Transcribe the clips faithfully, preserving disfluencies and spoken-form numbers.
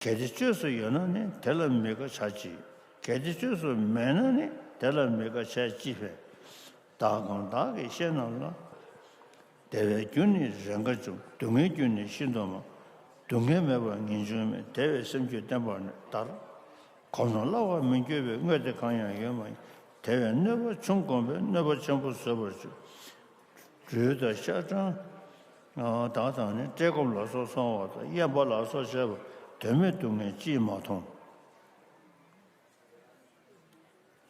གལ་ཏེ་བཅོས་སུ་ཡོད་ན་ནི་དེ་ལ་མི་དགའ་བྱ་ཅི། གལ་ཏེ་བཅོས་སུ་མེད་ན་ནི་དེ་ལ་མི་དགའ་བྱ་ཅི་བས། བདག་གམ་བདག་གི་བཤེས་རྣམས་ལ། བདེ་བའི་རྒྱུ་ནི་རེས་འགའ་འབྱུང་། སྡུག་བསྔལ་རྒྱུ་ནི་ཤིན་ཏུ་མང་། སྡུག་བསྔལ་མེད་པར་ངེས་འབྱུང་མེད། བདེ་བའི་སེམས་རྒྱུད་བརྟན་པར་ནི་ལྟར། གོམས་ན་སླ་བར་མི་འགྱུར་བའི། དངོས་དེ་གང་ཡང་ཡོད་མ་ཡིན། དེ་བས་གནོད་པ་ཆུང་བསྒོམས་པས། གནོད་པ་ཆེན་པོ་བཟོད་པར་བྱེད། སྦྲུལ་དང་ཤ་སྦྲང་། དག་དང་ནི། བཀྲེས་སྐོམ་ལ་སོགས་སོང་བ་དང་། གཡན་པ་ལ་སོགས་བྱས་པ། དོན་མེད་སྡུག་བསྔལ་ཅིས་མ་མཐོང་།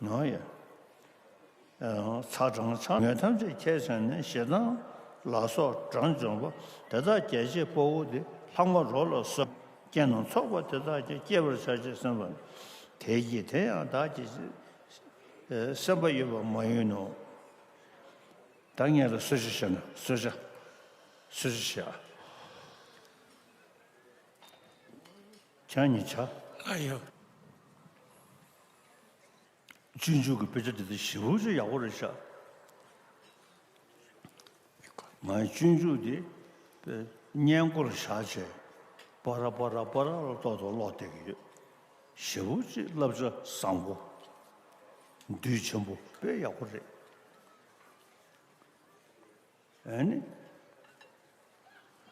ནོ་ཡ། ཚ་གྲང་ཆ་ངན་ཐམས་ཅད་ཁྱེར་བྱས་ནས་ཞེ་སྡང་ལ་སོགས་གྲངས་འཇོམས་པ། དེ་དག་རྒྱལ་བྱེད་དཔའ་བོ་དེ། ལྷག་མ་རོ་ལ་སོགས་རྐྱེན་རྣམས་ཚོགས་པ་དེ་དག་ཀྱང་། སྐྱེད་པར་བྱ་ཞེས་གསུངས་པ། དེ་ཡི་དེ་ཡང་བདག་གིས་སེམས་པ་ཡོད་པར་མ་ཡིན་ནོ། ད་ངས་ལ་གསོལ་ཇ་བཞེས་ན་གསོལ་ཇ། གསོལ་ཇ་བཞེས་ཨ། ཁྱེད་གཉིས་ཆ། ཨ་ཡོ། སྤྱོད་འཇུག་གི་དཔེ་ཆ་འདི་དག་ཞེ་པོ་ཅིག་ཡག་པོ་རེད་ཤག་ང་སྤྱོད་འཇུག་འདི་སྙན་སྐོར་བཞག་བྱས་པ་ར་པ་ར་པ་ར་ལ་ཏོག་ཏོག་ཀློག་བསྡད་ཀྱི་ཡོད། ཞེ་པོ་ཅིག་བསླབ་བྱ་བཟང་པོ། འདུས་ཆེན་པོ་དཔེ་ཡག་པོ་རེད། ཨ་ནི།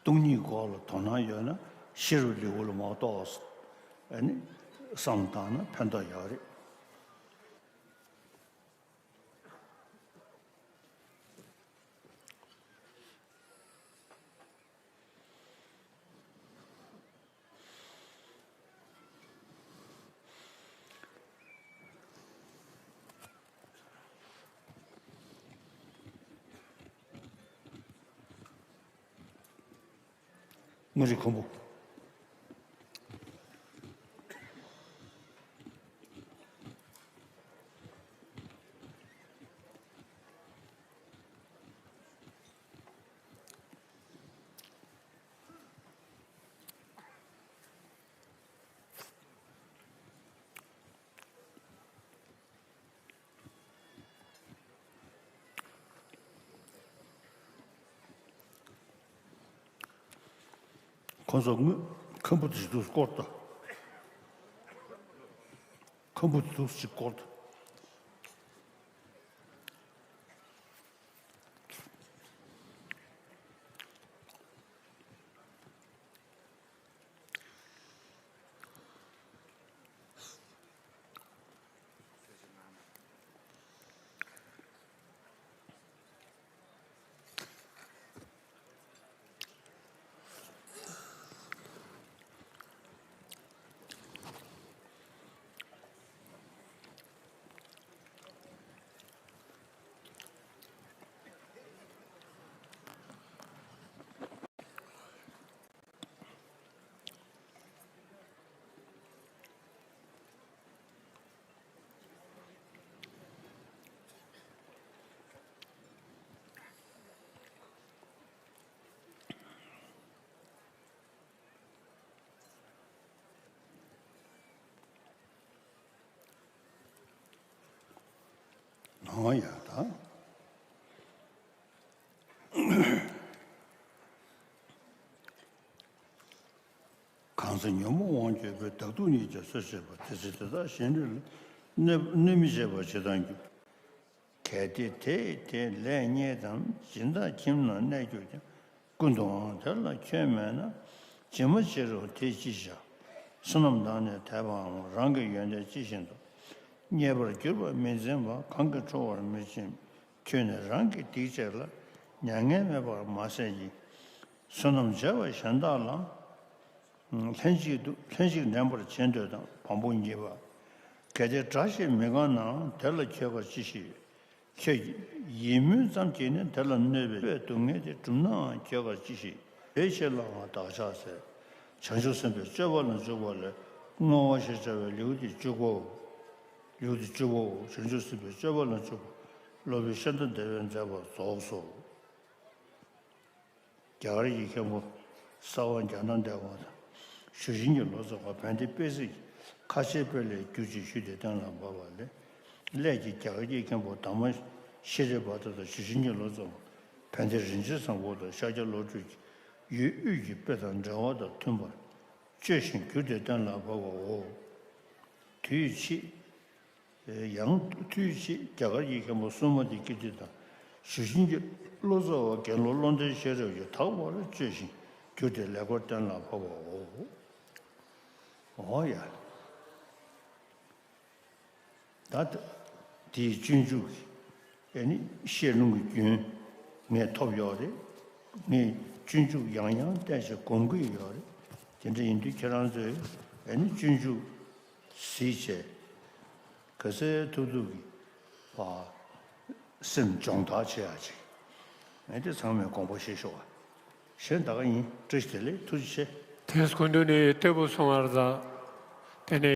སྟོང་ཉིད་སྐོར་ལ་དོ་སྣང་ཡོད་ན་ཤེས་རབ་ལེའུ་ལ་མར་ཏོག་ཙམ་ཨ་ནི་བསམ་བཏང་ན་ཕན་ཐོགས་ཡོད་རེད། དངོས་གཞི་ཁམ་བུ། ཁོང་ཚོ་དངུལ་ཁམ་བུ་དེ་ཞིག་ཏུ་སྐོར་ད། ཁམ་བུ་དེ་ཞིག་སྐོར་ད། ནོ་ཡ་ད། གང་ཚེ་ཉོན་མོངས་དབང་སྐྱེས་པའི། བདག་སྡུག་གཉིས་ཀྱིས་གསོད་བྱེད་པ། དེ་ཚེ་དེ་དག་གཞན་ལུས་ལ། གནོད་གནོད་མི་བྱེད་པར་ཇི་ལྟར་འགྱུར། གལ་ཏེ་དེ་ཡི་དེ་ལས་རྙེད་དམ། སྦྱིན་བདག་ཁྱིམ་ན་གནས་གྱུར་ཀྱང་། ཀུན་ཏུའང་དེ་ལ་ཁྱོད་མེད་ན། ཇི་མ་ཇི་རུ་དེ་ཅི་བྱ། བསོད་ནམས་དང་ནི་དད་པའམ། རང་གི་ཡོན་ཏན་ཅི་བཞིན་དུ། རྙེད་པར་གྱུར་པ་མི་འཛིན་པ། གང་གིས་ཁྲོ་བར་མི་བྱེད། ཁྱོད་ནི་རང་གི་སྡིག་བྱས་ལ། མྱ་ངན་མེད་པར་མ་ཟད་ཀྱི། བསོད་ནམས་བྱས་པ་གཞན་དག་ལ། ལྷན་ཅིག་ཏུ་ལྷན་ཅིག་འགྲན་པར་བྱེད་འདོད་དམ། བམ་པོ་གཉིས་པ། གལ་ཏེ་དགྲ་ཞིག་མི་དགའ་ནའང་། དེ་ལ་ཁྱོད་གར་ཅི་ཞིག། ཁྱོད་ཡིད་སྨོན་ཙམ་གྱིས་ནི་དེ་ལ་གནོད་པའི་སྡུག་བསྔལ་དེ་གྲུབ་ནའང་ཁྱོད་གར་ཅི་ཞིག། དེ་ཕྱིར་ལའང་བདག་ཅག་ཟེར། བྱང་ཆུབ་སེམས་དཔའི་སྤྱོད་པ་ལ་འཇུག་པ་ལས། བསྔོ་བ་ཞེས་བྱ་བའི་ལེའུ་སྟེ་བཅུ་པའོ། ལེའུ་སྟེ་བཅུ་པའོ། བྱང་ཆུབ་སེམས་དཔའི་སྤྱོད་པ་ལ་འཇུག་པ་སློབ་དཔོན་ཤཱནྟ་དེ་བས་མཛད་པ་རྫོགས་སོ། རྒྱ་གར་གྱི་མཁན་པོ་གསར་པ་རྒྱ་ནག་འདས་པ་དང་། ཞུ་ཞིང་གི་ལོ་ཙཱ་བ་བན་དེ་པེ་ཙི་ཁ་ཆེའི་དཔེ་ལས་བསྒྱུར་ཅིག་ཞུས་ཏེ་གཏན་ལ་དབབ་པ་ལས། སླད་ཀྱིས་རྒྱ་གར་གྱི་མཁན་པོ་དྷརྨ་ཤྲཱི་བྷ་དྲ་དང་། ཞུ་ཞིང་གི་ལོ་ཙཱ་བ་བན་དེ་རིན་ཆེན་བཟང་པོ་དང་། ཤཱཀྱ་བློ་གྲོས་ཀྱིས་ཡུལ་དབུས་ཀྱི་དཔེ་དང་འགྲེལ་པ་དང་མཐུན་པར། བཅོས་ཤིང་བསྒྱུར་ཏེ་གཏན་ལ་ཕབ་པའོ། དུས་ཕྱིས། ཡང་དུས་ཕྱིས་རྒྱ་གར་གྱི་མཁན་པོ་སྲུང་མ་དེ་ཀིརྟི་དང་ཞུ་ཆེན་གྱི་བློ་གསར་བ་དགེ་སློང་བློ་ལྡན་ཤེས་རབ་ཀྱིས་དག་པར་བཅོས་ཤིང་བསྒྱུར་ཏེ་ལེགས་པར་གཏན་ལ་ཕབ་པའོ། འོ་ཡ། ད་ལྟ་དེའི་སྤྱོད་འཇུག་གི་ཨེ་ནི་བཤད་ལུང་གི་རྒྱུན་ངས་ཐོབ་ཡོད་རེད། ངས་སྤྱོད་འཇུག་ཡང་ཡང་བསྟན་ཞེས་སྒོམ་གྱི་ཡོད་རེད། དེ་འདྲ་ཡིན་དུས་ཁྱེད་རང་ཚོས་ཨེ་ནི་སྤྱོད་འཇུག་གཟིགས་བྱས་ག་ཚད་ཐུབ་ཐུབ་ཀྱི་བ་སེམས་སྦྱོང་བརྡར་བྱེད་ཡག་ཅིག་ཨེ་དེ་ཚང་མས་དགོངས་པ་བཞེས་ཤོག་ཨ། གཞན་ད་ག་ཡིན། བཀྲ་ཤིས་བདེ་ལེགས། ཐུགས་རྗེ་ཆེ། དེ་སྐུ་མདུན་ནས་སྟོན་པ་གསུང་བར་མཛད། དེ་ནས།